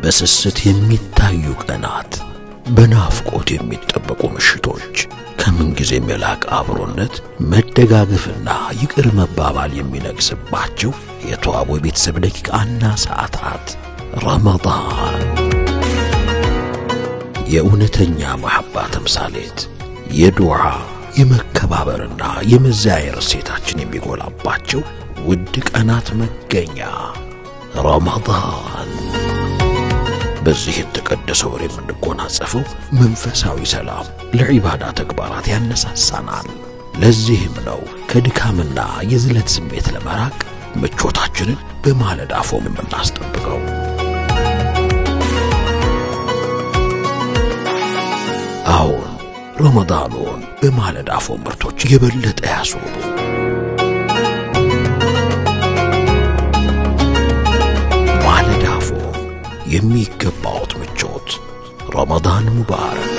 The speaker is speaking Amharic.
በስስት የሚታዩ ቀናት፣ በናፍቆት የሚጠበቁ ምሽቶች፣ ከምንጊዜም የላቀ አብሮነት፣ መደጋገፍና ይቅር መባባል የሚነግስባቸው የተዋቡ የቤተሰብ ደቂቃና ሰዓታት ረመዳን የእውነተኛ መሐባ ተምሳሌት፣ የዱዓ፣ የመከባበርና የመዘያየር እሴታችን የሚጎላባቸው ውድ ቀናት መገኛ ረመዳን። በዚህ የተቀደሰ ወር የምንጎናጸፈው መንፈሳዊ ሰላም ለዒባዳ ተግባራት ያነሳሳናል። ለዚህም ነው ከድካምና የዝለት ስሜት ለመራቅ ምቾታችንን በማለዳ ፎም የምናስጠብቀው። አሁን ረመዳኑን በማለዳ ፎም ምርቶች የበለጠ ያስውቡ። ማለዳ ፎም፣ የሚገባዎት ምቾት። ረመዳን ሙባረክ።